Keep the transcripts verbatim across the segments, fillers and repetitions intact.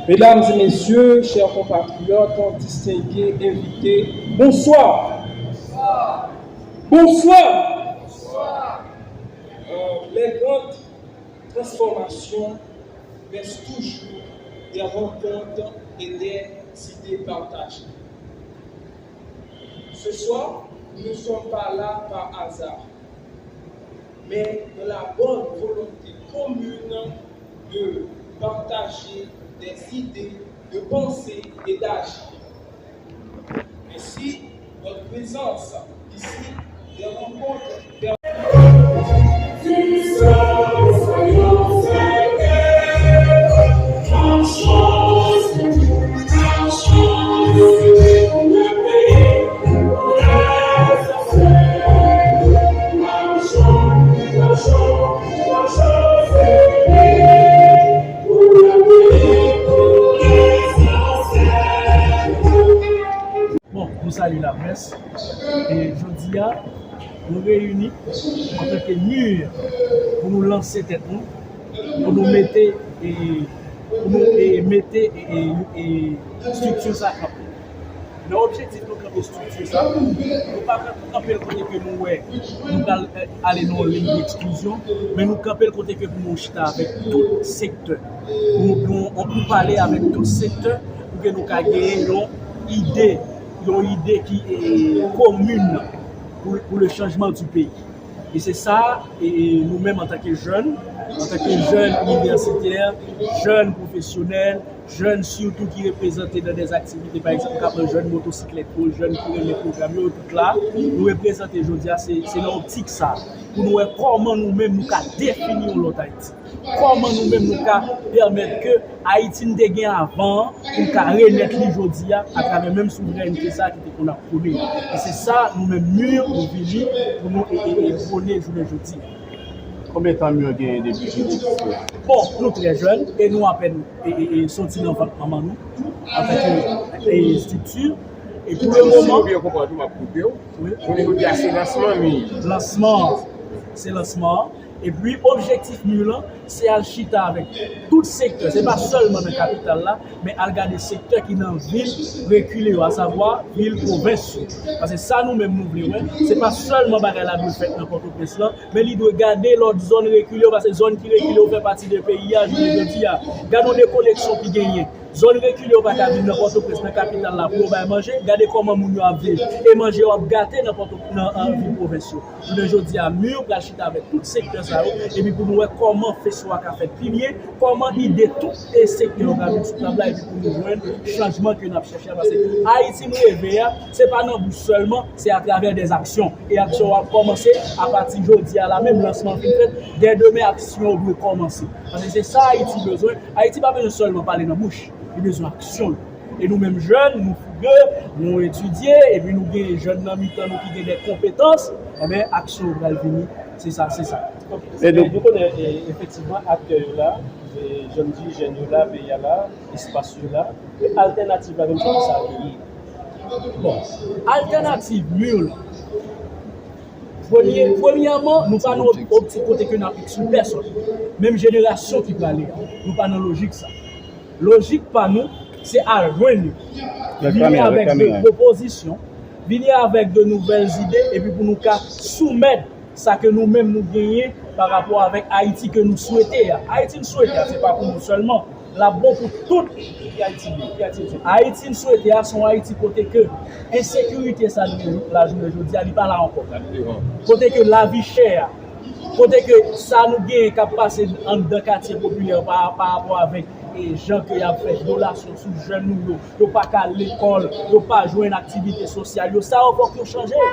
Mesdames et messieurs, chers compatriotes, distingués invités, bonsoir. Bonsoir. Euh, les grandes transformations naissent toujours des rencontres et des idées partagées. Ce soir, nous ne sommes pas là par hasard, mais dans la bonne volonté commune de partager des idées, de penser et d'agir. Ainsi, votre présence ici, des rencontres, des Bon, nou salye laprès. E jodi a, nou reyini antanke mir pou nou lanse tèt nou, pou nou mete, e, pou nou, e, mete, e, e, e, estrikti sa kanpe. Nan objektif nou kanpe estrikti sa, nou pa kanpe l kote ke nou wè nou pral, e, ale nan yon liy deksklizyon, men nou kanpe l kote ke pou nou chita avèk tout sektè, pou, pou, pou pale avèk tout sektè, pou ke nou ka genyen yon ide, yon ide ki, e, komin pou, pou le changement du pays. E se sa, e, e, nou menm antanke jèn, antanke jèn inivèsitè, jèn pwofesyonèl, jèn sitou ki reprezante nan dè aktivite, pa egzanp, nou ka pran jèn motosiklèt yo, jèn ki renmen pwogram yo, tout la, nou reprezante jodi a, se, se nan optik sa, pou nou wè kòman nou menm nou ka defini yon lòt Ayiti. Kòman nou menm nou ka pèmèt ke Ayiti n te gen avan an, pou n ka renèt li jodi a, atravè menm souvrènte sa ki te konn ap pwone. E se sa, nou menm, mir, nou vini pou nou e, e, e pwone jounen jodi a. Konbyen tan mir genyen depi ki li egziste? Bon, nou trè jèn e nou apèn e, e, e soti nan vant manman nou antanke, e, estrikti. E pou le moman, si nou byen konprann, tou m ap koupe w. Wi. Jounen jodi a, se lansman mir. Lansman an. Se lansman an. Epi, objektif mir lan, se al chita avèk tout sektè. Se pa sèlman nan kapital la, men al gade sektè ki nan vil rekile yo, asavwa vil pwovens yo. Paske sa nou menm nou vle wè, se pa sèlman bagay la dwe fèt nan Pòtoprens lan, men li dwe gade lòt zòn rekile yo, paske zòn ki rekile yo fè pati de peyi a, jounen jodi a. Gade yon dekoneksyon ki genyen. Zòn rekile yo pa ka vin nan Pòtoprens, nan kapital la, pou yo bay manje. Gade kòman moun yo ap viv. E manje yo ap gate nan Pòto, nan, nan vil pwovens yo. Jounen jodi a, mir pral chita avèk tout sektè sa yo, epi pou nou wè kòman feso a ka fèt pi byen, kòman ide tout e sektè yo ka vin sou tab la, epi pou nou jwenn chanjman ke n ap chèche a. Paske Ayiti n reve a, se pa nan bouch sèlman, se atravè dè aksyon. E aksyon yo ap kòmanse apati jodi a la menm, lansman an fin fèt, dè demen aksyon yo dwe kòmanse. Paske se sa Ayiti bezwen. Ayiti pa bezwen sèlman pale nan bouch, li bezwen aksyon. E nou menm jèn, nou fouge, nou etidye, epi nou gen jèn nan mitan nou ki gen dè konpetans, enben, aksyon yo pral vini. Se sa, se sa. E donk, nou konnen, e, efektivman, aktè yo la, e, jan m di, jèn yo la, peyi a la, espas yo la, e altènativ la menm, se ki sa l ye? Bon, altènativ mir lan, premye, premyèman, nou pa nan optik kote ke n ap eksklwi pèsòn. Menm jenerasyon ki prale a, nou pa nan lojik sa. Lojik pa nou, se al jwenn yo. Vini avèk de pwopozisyon, vini avèk de nouvèl zide, epi pou nou ka soumèt sa ke nou menm nou genyen pa rapò avèk Ayiti ke nou swete a. Ayiti n swete a, se pa pou nou sèlman. L ap bon pou tout. Ki Ayiti n ye? Ki Ayiti n swete? Ayiti n swete a, se yon Ayiti kote ke ensekirite sa nou ye la jounen jodi a, li pa la ankò. Kote ke lavi chè a, kote ke sa nou genyen k ap pase anndan katye popilè pa, pa rapò avèk, e, jan ke y ap fè vyolasyon sou jèn nou yo, yo pa ka al lekòl, yo pa jwenn aktivite sosyal yo, sa yo fòk yo chanje.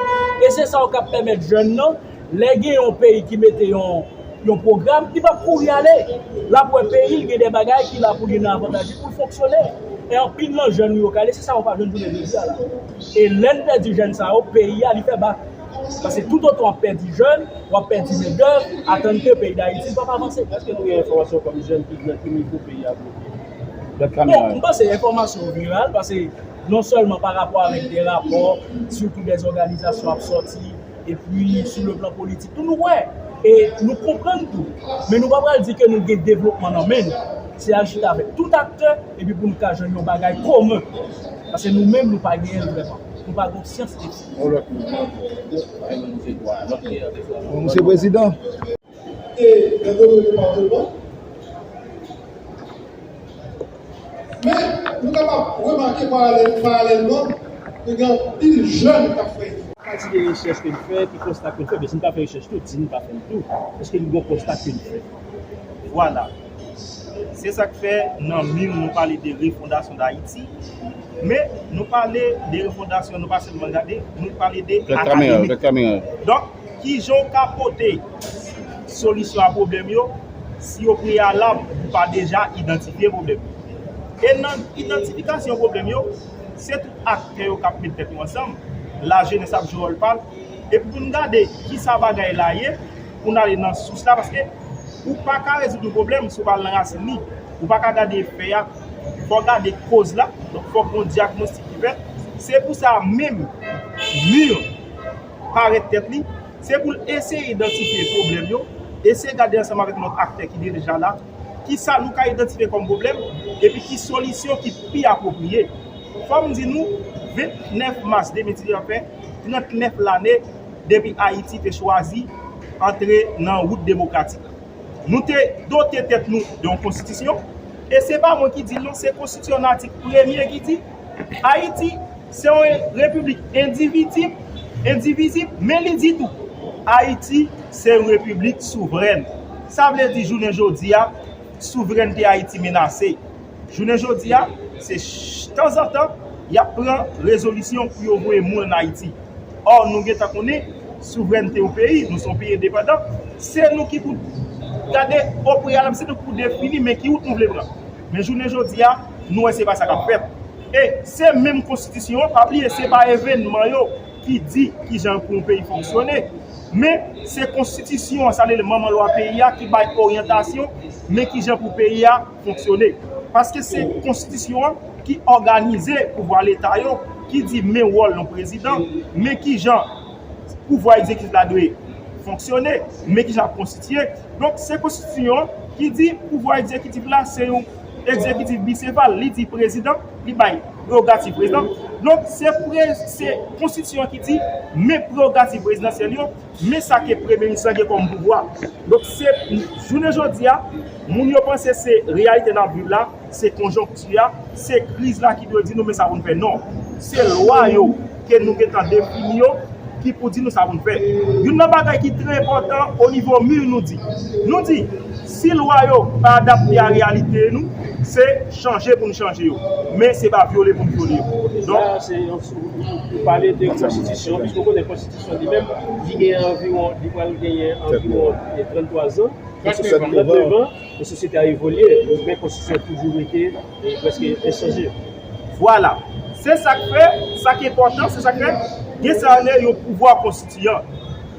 E se sa yo k ap pèmèt jèn nan, lè gen yon peyi ki mete yon, yon pwogram, li p ap kouri ale. L ap wè peyi l gen de bagay ki la pou li nan avantaj li pou l fonksyone. E anpil nan jèn nou yo k ale, se sa yo pa jwenn jounen jodi a la. E lè n pèdi jèn sa yo, peyi a, li fè bak. Paske toutotan w ap pèdi jèn, w ap pèdi mendèv, atann ke peyi Dayiti p ap avanse. Èske nou gen enfòmasyon kòm jèn ki nan ki nivo peyi a bloke? Bon, m panse enfòmasyon yo viral, paske non sèlman pa rapò avèk de rapò, sitou de òganizasyon ap sòti, epi sou le plan politik tou, nou wè, e nou konprann tou. Men nou pa pral di ke nou gen devlopman nan men nou. Se al chita avèk tout aktè epi pou nou ka jwenn yon bagay komen. Paske nou menm, nou pa genyen l vrèman. Nou pa gen konsyans de. Bon, Mesye Prezidan. E nan domèn depatman. Men, nou kapab remake paralèl, paralèlman, nou gen anpil jèn k ap fè efò. Kantite rechèch ke n fè, ki konsta ke n fè, men si n pa fè rechèch tou, di n pa fè l tou. Èske n gen yon konsta ke n fè? Vwala. Se sa k fè nan MUR nou pale de refondasyon Dayiti. Men, nou pale de refondasyon, nou pa sèlman gade, nou pale de akademik. Donk, kijan w ka pote solisyon a pwoblèm yo si o preyalab ou pa deja idantifye pwoblèm yo? E nan idantifikasyon pwoblèm yo, se tout aktè yo k ap met tèt yo ansanm, lajenès ap jwe wòl pa l, epi pou n gade kisa bagay la ye, pou n ale nan sous la, paske ou pa ka rezoud yon pwoblèm si w pa al nan rasin li. Ou pa ka gade efè a, fò w gade koz la, donk fòk gen yon dyagnostik ki fèt. Se pou sa menm MUR parèt tèt li, se pou l eseye idantifye pwoblèm yo, eseye gade ansanm avèk lòt aktè ki deja la, kisa nou ka idantifye kòm pwoblèm, epi ki solisyon ki pi apwopriye. Fò m di nou, vennèf mas de mil diznèf fè trannèf lane depi Ayiti te chwazi antre nan wout demokratik la. Nou te dote tèt nou de yon konstitisyon, e se pa mwen ki di l non, se konstitisyon nan atik premye ki di Ayiti se yon repiblik endivizib, endivizib, men li di tou Ayiti se yon repiblik souvrèn. Sa vle di jounen jodi a, souvrènte Ayiti menase. Jounen jodi a, se tanzantan y ap pran rezolisyon pou yo voye moun ann Ayiti. Ò, nou gentan konnen souvrènte yon peyi, nou se yon peyi endepandan, se nou ki pou gade o preyalab, se nou ki pou defini men ki wout nou vle pran. Men jounen jodi a, nou wè se pa sa k ap fèt. E se menm konstitisyon an, pa bliye, se pa evènman yo ki di kijan pou yon peyi fonksyone. Men se konstitisyon an, sa vle di manman lwa peyi a, ki bay oryantasyon, men kijan pou peyi a fonksyone. Paske se konstitisyon an ki òganize pouvwa leta yo, ki di men wòl yon prezidan, men kijan pouvwa egzekitif la dwe fonksyone, men kijan l ap konstitiye. Donk, se konstitisyon an ki di pouvwa egzekitif la se yon egzekitif bisefal, li di prezidan, li bay prerogativ prezidan. Donk, se pre, se konstitisyon an ki di men prerogativ prezidansyèl yo, men sa ke premye minis lan gen kòm pouvwa. Donk, se jounen jodi a, moun yo panse se reyalite n ap viv la, se konjonkti a, se kriz la ki dwe di nou men sa pou n fè. Non. Se lwa yo ke nou gentan defini yo ki pou di nou sa pou n fè. Youn nan bagay ki trè enpòtan o nivo MUR nou di. Nou di, si lwa yo pa adapte a reyalite nou, se chanje pou n chanje yo. Men se pa vyole pou n vyole yo. Donk, la, se yon sou, ou pale de konstitisyon, piske w konnen konstitisyon li menm, li gen anviwon, li pral genyen anviwon trannntwa zan. Trannnevan. E sosyete a evolye, men konstitisyon toujou rete, e, prèske enchanje. Vwala. Se sa k fè, sa k enpòtan, se sa k fè, gen sa yo rele yon pouvwa konstitiyan.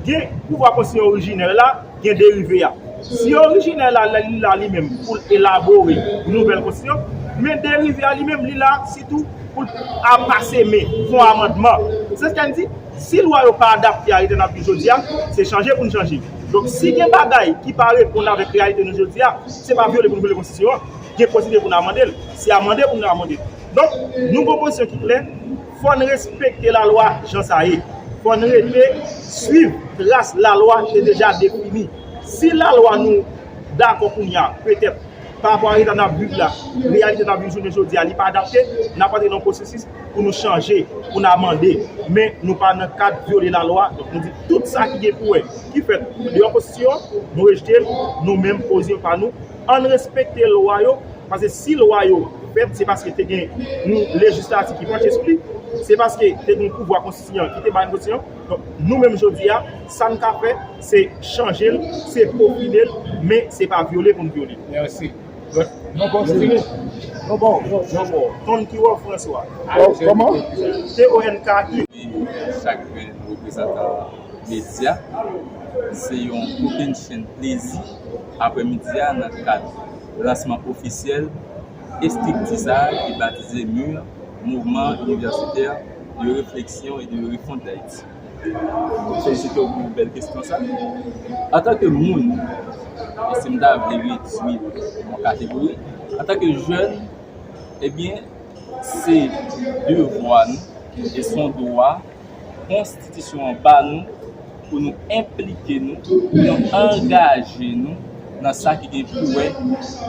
Gen pouvwa konstitiyan orijinè la, gen derive a. Si orijinè la, li la li menm, pou l elabore nouvèl konstitisyon, men derive a li menm, li la, sitou pou l a pase men, fè yon amandman. Se sa k di, si lwa yo pa adapte a reyalite n ap viv jodi a, se chanje pou n chanje. Donk, si gen bagay ki pa reponn avèk reyalite nou jodi a, se pa vyole pou n vyole konstitisyon an. Gen posiblite pou n amande l. Se amande pou n amande l. Donk, nou gen yon pozisyon ki klè, fò n respekte lalwa jan sa ye. Fò n rete swiv tras lalwa te deja defini. Si lalwa nou dakò kounye a, petèt, pa rapò a eta n ap viv la, reyalite n ap viv jounen jodi a, li pa adapte, n ap antre nan yon pwosesis pou nou chanje, pou n amande. Men, nou pa nan kad vyole lalwa. Donk, nou di tout sa ki gen pou wè, ki fèt deyò konstitisyon an, nou rejte l, nou menm, pozisyon pa nou. Ann respekte lwa yo, paske si lwa yo fèt, se paske te gen yon lejislati ki panche sou li, se paske te gen yon pouvwa konstitiyan ki te ba n konstitiyan. Donk, nou menm jodi a, sa n ka fè, se chanje l, se pwofile l, men se pa vyole pou n vyole. Mèsi. Non, bon, se non, bon, non, bon. Tonkiwo François. Kòman? T O N K I. Chak jwenn reprezantan medya, se yon kokennchenn plezi aprèmidi a nan kad lansman ofisyèl estrikti sa a ki batize MUR, Mouvman Inivèsitè de Refleksyon e de Refonte d'Ayiti. Felisite w pou bèl kesyon sa. Antanke moun, e si m ta vle redui yon kategori, Antanke jèn, ebyen, se devwa nou e se yon dwa konstitisyon an ba nou pou nou enplike nou, pou nou angaje nou nan sa ki gen pou wè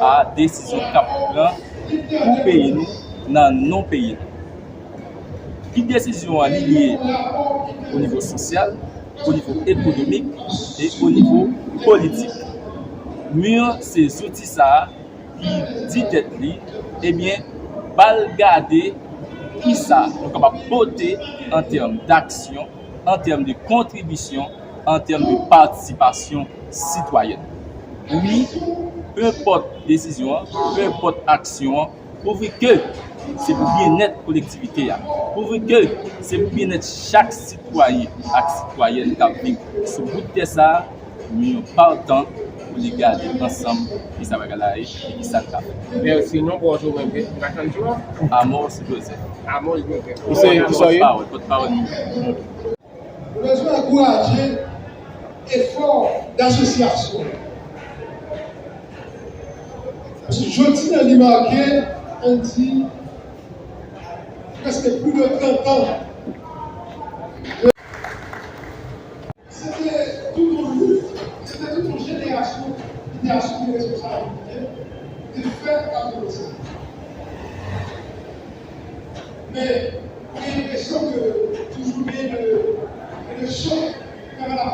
a desizyon k ap pran pou peyi nou, nan non peyi nou. Ki desizyon an li ye o nivo sosyal, o nivo ekonomik e o nivo politik. MUR se zouti sa a ki di tèt li, ebyen, ba l gade kisa nou kapab pote an tèm daksyon, an tèm de kontribisyon, an tèm de patisipasyon sitwayèn. Wi, penpòt desizyon an, penpòt aksyon an, pouvi ke se pou byennèt kolektivite a, pouvi ke se pou byennèt chak sitwayen ak sitwayèn k ap viv sou bout tè sa a, MUR partan pou li gade ansanm kisa bagay la ye e kisa l ka fè. Mèsi, non, bòjou, mwen, mwen, mwen, Amor Joseph. Amor Joseph. Ou se, ki sa w ye? Pòtpawòl, pòtpawòl MUR. Nou bezwen ankouraje efò dasosyasyon. Paske jodi a li make, ann di, prèske plis de trant an. Se te tout yon lit, se te tout yon jenerasyon ki te asime responsablite de fè Katrevensenk. Men, mwen gen enpresyon ke toujou gen de, de chòk nan la